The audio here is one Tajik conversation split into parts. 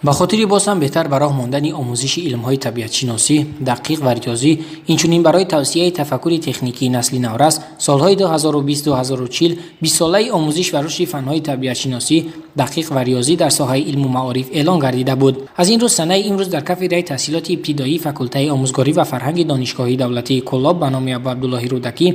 Ба хотири боз ҳам беҳтар ба роҳ мондани омӯзиши илмҳои табиатшиносӣ, дақиқ ва риёзӣ, инчунин барои тавсеаи тафаккури техникии насли наврас, солҳои 2020-2040 бистсолаи омӯзиш ва рушди фанҳои табиатшиносӣ, дақиқ ва риёзӣ дар соҳаи илму маориф эълон гардида буд. Аз ин рӯ санаи имрӯз дар кафедраи таҳсилоти ибтидоии факултаи омӯзгорӣ ва фарҳанги Донишгоҳи давлатии Кӯлоб ба номи Абуабдуллоҳи Рӯдакӣ,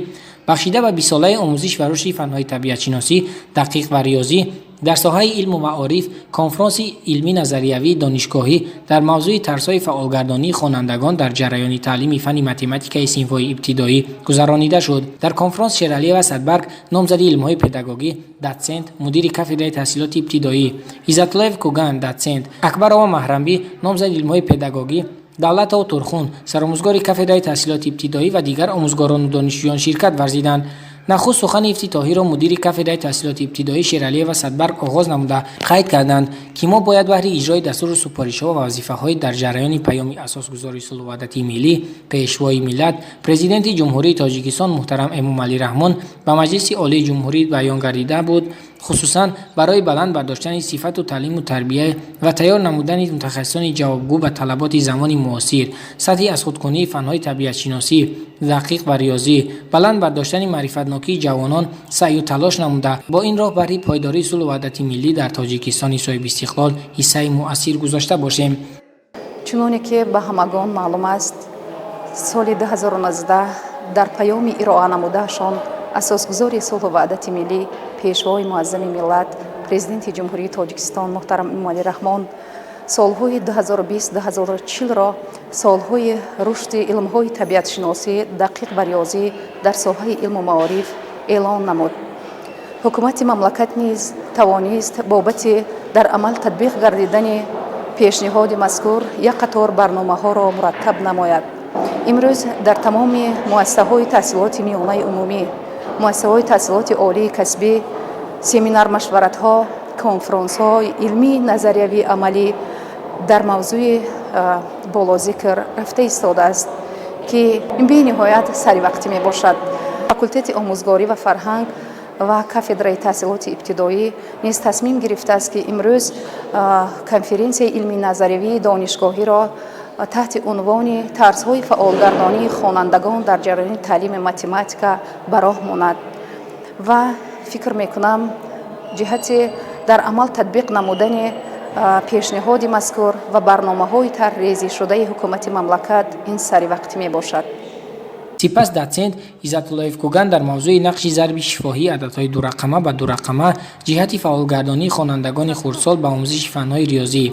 бахшида ба бистсолаи омӯзиш ва рушди фанҳои табиатшиносӣ, дақиқ ва риёзӣ дар соҳаи илму маориф, конфронси илмӣ назариявии донишгоҳӣ дар мавзӯи тарзҳои фаъолгардонии хонандагон дар ҷараёни таълими фанни математикаи синфҳои ибтидоӣ гузаронида шуд. Дар конфронс Шералиева Садбарг, номзади илмҳои педагогӣ, дотсент, мудири кафедраи таҳсилоти ибтидоӣ, Иззатуллоев Кӯган, дотсент, Акбарова Маҳрамбӣ, номзади илмҳои педагогӣ, Давлатов Турхун, саромӯзгори кафедраи таҳсилоти ибтидоӣ ва дигар омӯзгорону донишҷӯён ширкат варзиданд. Нахуст сухани ифтитоҳиро мудири кафедраи таҳсилоти ибтидоӣ Шералиева Садбарг оғоз намуда, қайд карданд, ки мо бояд баҳри иҷрои дастуру супоришҳо ва вазифаҳои дар ҷараёни Паёми Асосгузори сулҳу ваҳдати миллӣ, Пешвои миллат, Президенти Ҷумҳурии Тоҷикистон муҳтарам Эмомалӣ Раҳмон ба Маҷлиси Олии Ҷумҳурӣ баён гардида буд, хусусан барои баланд бардоштани сифату таълиму тарбия ва тайёр намудани мутахассисони ҷавобгӯ ба талаботи замони муосир, сатҳи азхудкунии фанҳои табиатшиносӣ, дақиқ ва риёзӣ, баланд бардоштани маърифатнокии ҷавонон саъю талош намуда, бо ин роҳ баҳри пойдории сулҳу ваҳдати миллӣ дар Тоҷикистони соҳибистиқлол ҳиссаи муассир гузошта бошем. Чуноне ки ба ҳамагон маълум аст, соли 2019 дар паёми ироа намудаашон Асосгузори сулҳу ваҳдати миллӣ, Пешвои муаззами миллат, Президенти Ҷумҳурии Тоҷикистон муҳтарам Эмомалӣ Раҳмон солҳои 2020-2040-ро солҳои рушди илмҳои табиатшиносӣ, дақиқ ва риёзӣ дар соҳаи илму маориф эълон намуд. Ҳукумати мамлакат низ тавонист бобати дар амал татбиқ гардидани пешниҳоди мазкур як қатор барномаҳоро мураттаб намояд. Имрӯз дар тамоми муассисаҳои таҳсилоти миёнаи умумӣ, муассисаҳои таҳсилоти олии касбӣ семинар машваратҳо, конфронсҳои илмии назариявии амалӣ дар мавзӯи болозикр рафта истодааст, ки ин бениҳоят саривақтӣ мебошад. Факултети омӯзгорӣ ва фарҳанг ва кафедраи таҳсилоти ибтидоӣ низ тасмим гирифтааст, ки имрӯз конференсияи илмии назариявии донишгоҳиро таҳти унвони тарзҳои фаъолгардонии хонандагон дар ҷараёни таълими математика ба роҳ монад ва фикр мекунам, ҷиҳати дар амал татбиқ намудани пешниҳоди мазкур ва барномаҳои тарҳрезишудаи ҳукумати мамлакат ин саривақтӣ мебошад. Сипас дотсент Иззатуллоев Кӯган дар мавзӯи нақши зарби шифоҳии ададҳои дурақама ба дурақама ҷиҳати фаъолгардонии хонандагони хурдсол ба омӯзиши фанҳои риёзӣ,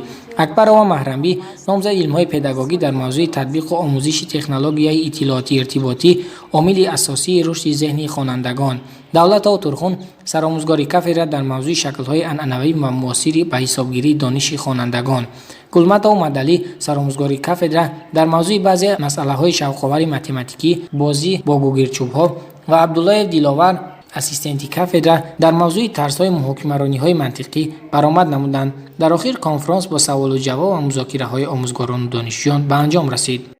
Акбарова Маҳрамбӣ, номзади илмҳои педагогӣ, дар мавзӯи татбиқу омӯзиши технологияи иттилоотӣ иртиботӣ омили асосии рушди зеҳни хонандагон, Давлатов Турхун, саромӯзгори кафедра, дар мавзӯи шаклҳои анъанавӣ ва муосири ба ҳисобгирии дониши хонандагон, Гулматов Мадалӣ, саромӯзгори кафедра, дар мавзӯи баъзе масъалаҳои шавқовари математикӣ, бозӣ бо гугирдчӯбҳо ва Абдуллоев Диловар, ассистенти кафедра, дар мавзӯи тарзҳои муҳокимарониҳои мантиқӣ баромад намуданд. Дар охир конфронс бо саволу ҷавоб ва музокираҳои омӯзгорону донишҷӯён ба анҷом расид.